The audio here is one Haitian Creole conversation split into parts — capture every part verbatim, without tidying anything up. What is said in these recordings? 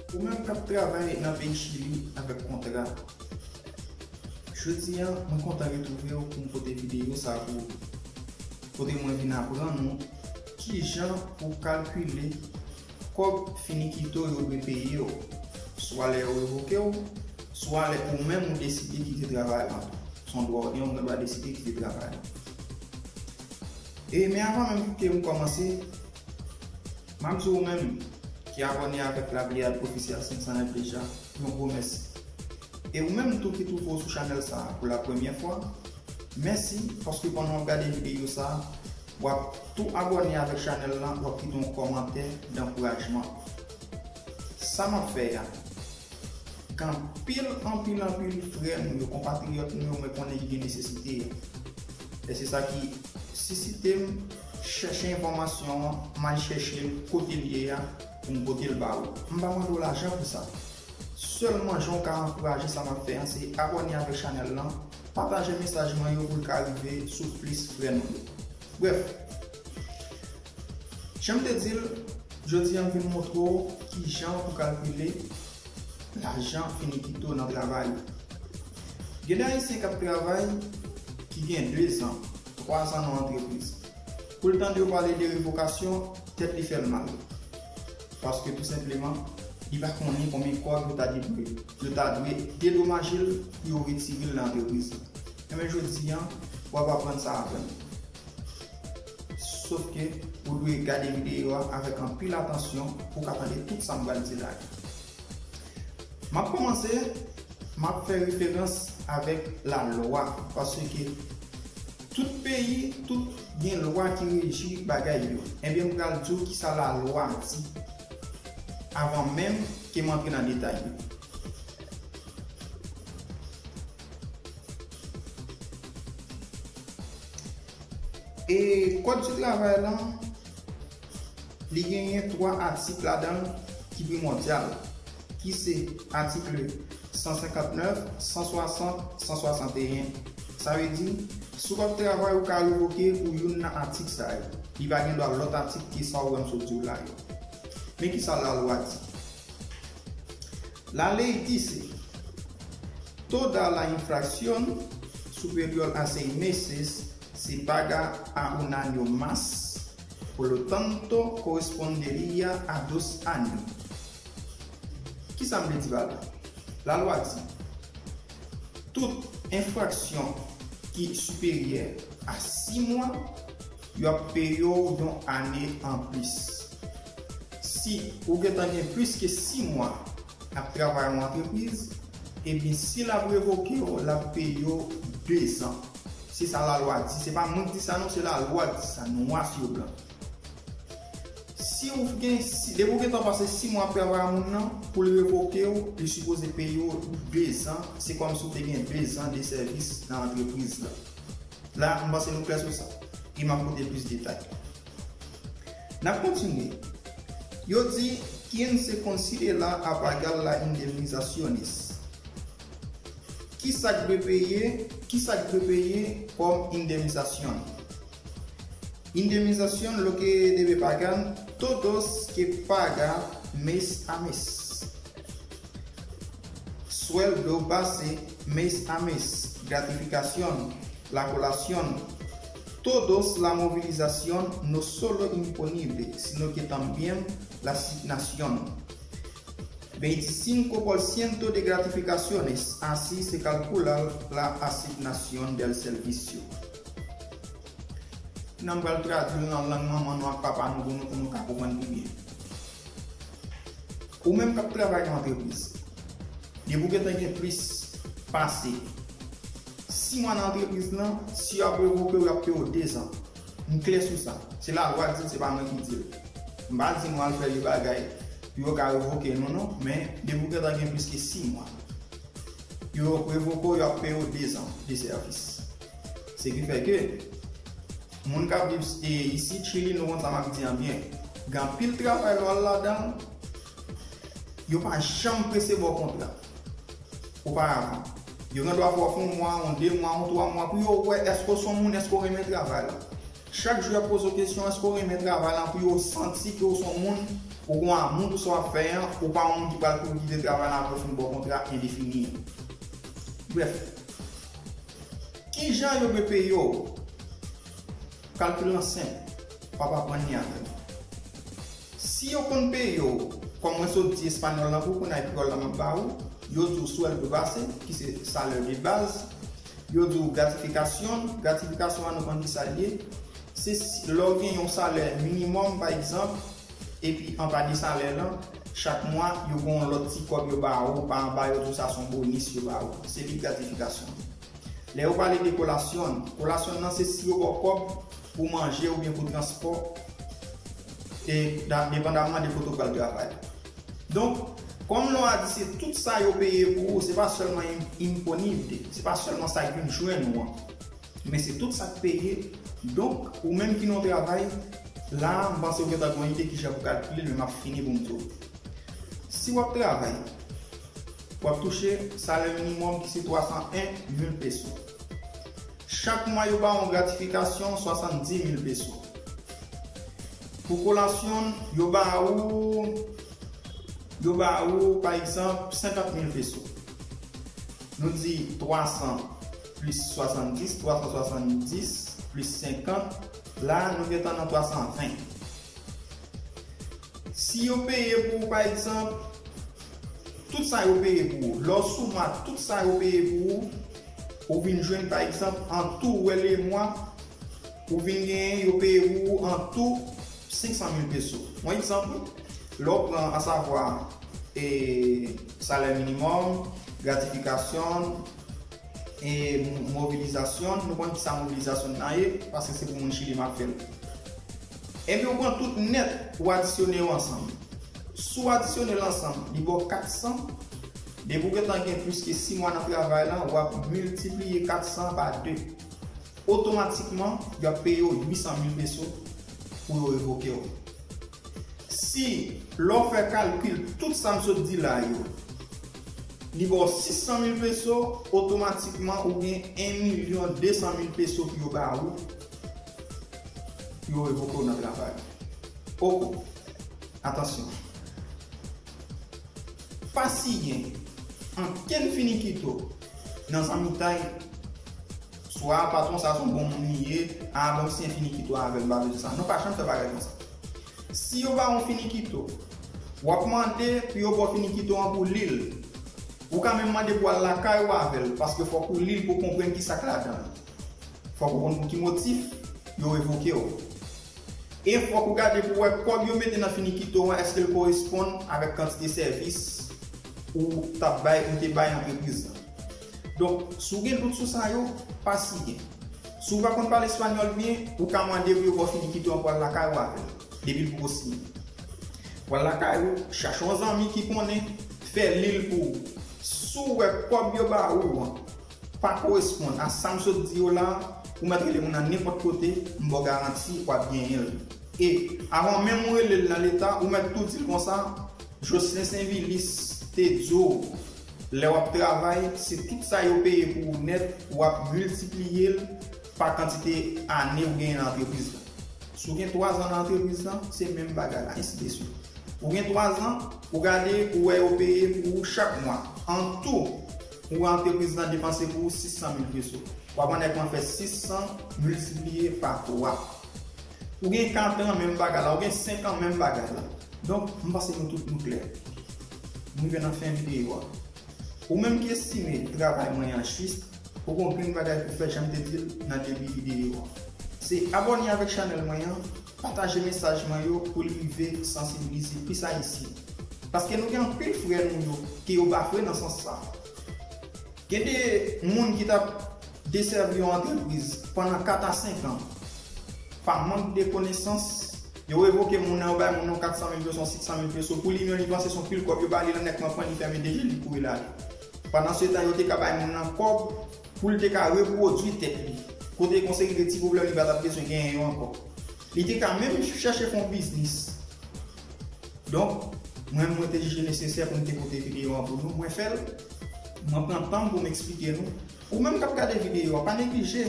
Ou menm k ap travay nan peyi Chili avèk kontra, jodi a, mwen kontan retwouve w pou m pote videyo sa pou ou. Kote mwen vin aprann ou kijan pou w kalkile kòb finikito yo dwe peye w, swa lè yo revoke w, swa lè ou menm ou deside kite travay la. Se yon dwa w gen, ou gen dwa deside kite travay la. E, men avan menm ke m kòmanse, m ap di ou menm ki abòne avèk La Pléiade Official senk san nèf deja, yon gwo mèsi. E ou menm tou ki twouve w sou chanèl sa a pou la premyè fwa, mèsi paske pandan w ap gade videyo sa a, w ap tou abòne avèk chanèl lan, w ap kite yon kòmantè dankourajman. Sa m ap fè a, gen anpil, anpil, anpil frè nou yo, konpatriyòt nou yo, mwen konnen ki gen nesesite a. E se sa ki sisite m chèche enfòmasyon an, m al chèche l kote l ye a, pou m pote l ba ou. M pa mande w lajan pou sa. Sèlman jan w ka ankouraje sa m ap fè an, se abòne avèk chanèl lan, pataje mesaj mwen yo pou l ka rive sou plis frè nou yo. Brèf, jan m te di l, jodi a m vin montre w kijan pou kalkile lajan finikito nan travay ou. Gen de Ayisyen k ap travay ki gen dezan, twazan nan antrepriz. Pou l tande yo pale de revokasyon, tèt li fè l mal. Paske tou senpleman, li pa konnen konbyen kòb yo ta dwe, yo ta dwe dedomaje l pou yo retire l nan antrepriz la. Enben, jodi a, w ap aprann sa avè m. Sof ke ou dwe gade videyo a avèk anpil atansyon pou w ka tande tout sa m pral di la yo. M ap kòmanse, m ap fè referans avèk lalwa, paske tout peyi, tout gen lwa ki reji bagay yo. Enben, m pral di w kisa lalwa di avan menm ke m antre nan detay yo. E kòd di travay lan, li genyen twa atik ladan l ki primòdyal, ki se atik san senkantnèf, san swasant, san swasanteyen. Sa vle di, si w ap travay, ou ka revoke pou youn nan atik sa yo. Li pa gen dwa lòt atik ke sa w wè m sot di w la yo. Men kisa lalwa di? La ley dice: toda la infracción superior a seis meses se paga a un año más, por lo tanto correspondería a dos años. Kisa m vle di pa la? Lalwa di, tout enfraksyon ki siperyè a sis mwa, y ap peye w yon ane anplis. Si ou gentan gen plis ke sis mwa ap travay yon antrepriz, ebyen, si l ap revoke w, l ap peye w dezan. Se sa lalwa di. Se pa mwen ki di sa non, se lalwa ki di sa, nwa sou blan. Si ou gen, si, depi ou gentan pase sis mwa ap travay a moun nan, pou l revoke w, li sipoze peye w dezan. Se kòmsi ou te gen dezan de sèvis nan antrepriz la. La, m panse nou klè sou sa. E m ap pote plis detay. N ap kontinye. Yo di, ¿quién se considera a pagar las indemnizaciones? Kisa k dwe peye? Kisa k dwe peye kòm indemnizasyon? Indemnización lo que debe pagar todos que paga mes a mes. Sueldo base mes a mes, gratificación, la colación, todos la movilización no solo imponible, sino que también la asignación. Veinticinco por ciento de gratificaciones, así se calcula la asignación del servicio. Nan m pral tradui l nan lang manman nou ak papa nou pou nou, pou nou ka konprann pi byen. Ou menm k ap travay nan antrepriz, depi w gentan gen plis pase sis mwa nan antrepriz lan, si y ap revoke w, y ap peye w dezan. M klè sou sa. Se lalwa k di l, se pa mwen ki di l. M pa di nou al fè de bagay pou yo ka revoke nou non, men depi w gentan gen plis ke sis mwa, yo revoke w, y ap peye w dezan de sèvis. Se ki fè ke moun k ap viv, e, isit Chili, nou konn sa m ap di an byen. Gen anpil travay lè w al ladan l, yo pa janm prese ba w kontra. Oparavan, yo gen dwa fè w fè yon mwa, yon de mwa, yon twa mwa, pou yo wè èske w se yon moun, èske w renmen travay la. Chak jou y ap poze w kesyon, èske w renmen travay la, pou yo santi ke w se yon moun Ou gen amou pou sa w ap fè an, ou pa yon moun ki pral kouri kite travay la apre w fin ba w kontra endefini an. Brèf, kijan yo dwe peye w? Kalkil lan senp, w ap aprann li avè m. Si yo konn peye w, kòm mwen sot di espanyòl lan pou ou, kounye a e kreyòl la m ap ba ou, yo di w sueldo base, ki se salè de baz, yo di w gratificación, gratificación an nou konn ki sa l ye, se si, lè w gen yon salè minimòm, pa egzanp, epi anba de salè lan, chak mwa, yo gen yon lòt ti kòb yo ba ou, pa anba yo di w sa se yon bonis yo ba ou. Se li gratificación. Lè yo pale de colación, colación nan se si yo ba w kòb pou manje oubyen pou transpò, e da- depandamman de kote w pral travay. Donk, kòm non a di se tout sa yo peye pou ou, se pa sèlman im- imponibde, se pa sèlman sa k vin jwenn ou an, men se tout sa k peye. Donk, ou menm ki nan yon travay, la a, m panse w gentan gen yon ide kijan pou kalkile l, men m ap fini pou m di w. Si w ap travay, w ap touche salè minimòm ki se twa san en mil peso. Chak mwa, yo ba w yon gratifikasyon swasanndis mil peso. Pou kolasyon, yo ba ou, yo ba ou, pa egzanp, senkant mil peso. Nou di twa san plis swasanndis, twa san swasanndis plis senkant, la, nou gentan nan twa san ven. Si yo peye pou ou, pa egzanp, tout sa yo peye pou ou, lè w soumèt tout sa yo peye pou ou, ou vin jwenn, pa egzanp, an tou, w wè lemwa, ou vin genyen, yo peye pou ou an tou senk san mil peso. Yon egzanp, wi, lè w pran, asavwa, e, salè minimòm, gratifikasyon, e, mo- mobilizasyon, nou konn ki sa mobilizasyon nan ye, paske se pou moun Chili m ap fè l. Ebyen, ou pran tout nèt, ou adisyone yo ansanm. Si w adisyone l ansanm, li ba w kat san. Depi w gentan gen plis ke sis mwa nan travay lan, w ap miltipliye kat san pa de. Otomatikman, y ap peye w uit san mil peso pou yo revoke w. Si, lè w fè kalkil tout sa m sot di la yo, li ba w sis san mil peso, otomatikman ou gen en milyon de san mil peso pou yo ba ou, pou yo revoke w nan travay. Oke, atansyon. Pa siyen ankenn finikito nan zanmitay, swa patwon sa se yon bon moun li ye, a bon, m siyen finikito avè l, m pa bezwen sa. Non, pa janm fè bagay konsa. Si yo ba w yon finikito, w ap mande pou yo ba w finikito an pou li l. Ou ka menm mande pou w al lakay ou avè l, paske fòk ou li l pou w konprann ki sa k ladan l. Fòk ou konn pou ki motif yo revoke w. E fòk ou gade pou w wè kòb yo mete nan finikito an, èske l koresponn avèk kantite sèvis ou t ap bay, ou te bay antrepriz lan. Donk, si w gen dout sou sa yo, pa siyen. Si w pa konn pale espanyòl byen, ou ka mande pou yo ba w finikito an pou w al lakay ou avè l, depi l poko siyen. W al lakay ou, chache yon zanmi ki konnen, fè li l pou ou. Si w wè kòb yo ba ou an pa koresponn a sa m sot di yo la, ou mèt rele moun nan nenpòt kote, m ba w garanti w ap genyen l. E, avan menm ou rele l nan leta, ou mèt tou di l konsa, Jocelyn Sainvilus te di w, lè w ap travay, se tout sa yo peye pou ou nèt, w ap miltipliye l pa kantite ane ou genyen nan antrepriz la. Si w gen twa zan nan antrepriz lan, se menm bagay la, ensi de swit. Ou gen twa zan, ou gade, ou wè yo peye pou ou chak mwa. An tou, ou wè antrepriz lan depanse pou ou sis san mil peso. W ap wè nèg lan fè sis san miltipliye pa twa. Ou gen kat an, menm bagay la. Ou gen senk an, menm bagay la. Donk, m panse nou tout nou klè. Nou rive nan fen videyo a. Ou menm ki estime travay mwen an jis, ou gen yon grenn bagay pou fè, jan m te di l nan debi videyo an. Se abòne avèk chanèl mwen an, pataje mesaj mwen yo pou l rive sansibilize plis Ayisyen. Paske nou gen anpil frè nou yo ke yo bafre nan sans sa. Gen de moun ki t ap desèvi yon antrepriz pandan kat a senk an. Pa mank de konesans, yo revoke moun nan, yo bay moun nan kat san mil peso, senk san mil peso, pou li menm li panse se yon pil kòb yo ba li, lè nèg lan pran li fèmen de je l, li kouri l ale. Pandan se tan, yo te ka bay moun nan kòb pou l te ka repwodui tèt li. Kote gen yon seri de ti pwoblèm li pa t ap bezwen genyen yo ankò. Li te ka menm chèche fè yon biznis. Donk, mwen, mwen te jije nesesè pou m te pote videyo an pou nou. Mwen fè l, mwen pran tan m pou m eksplike nou. Ou menm k ap gade videyo a, pa neglije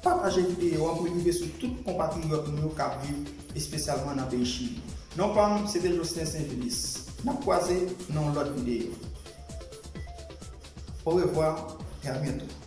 pataje videyo an pou l rive sou tout konpatriyòt nou yo k ap viv espesyalman nan peyi Chili. Non pa m se te Jocelyn Saint Julius. N ap kwaze nan yon lòt videyo. Orevwa e a byento.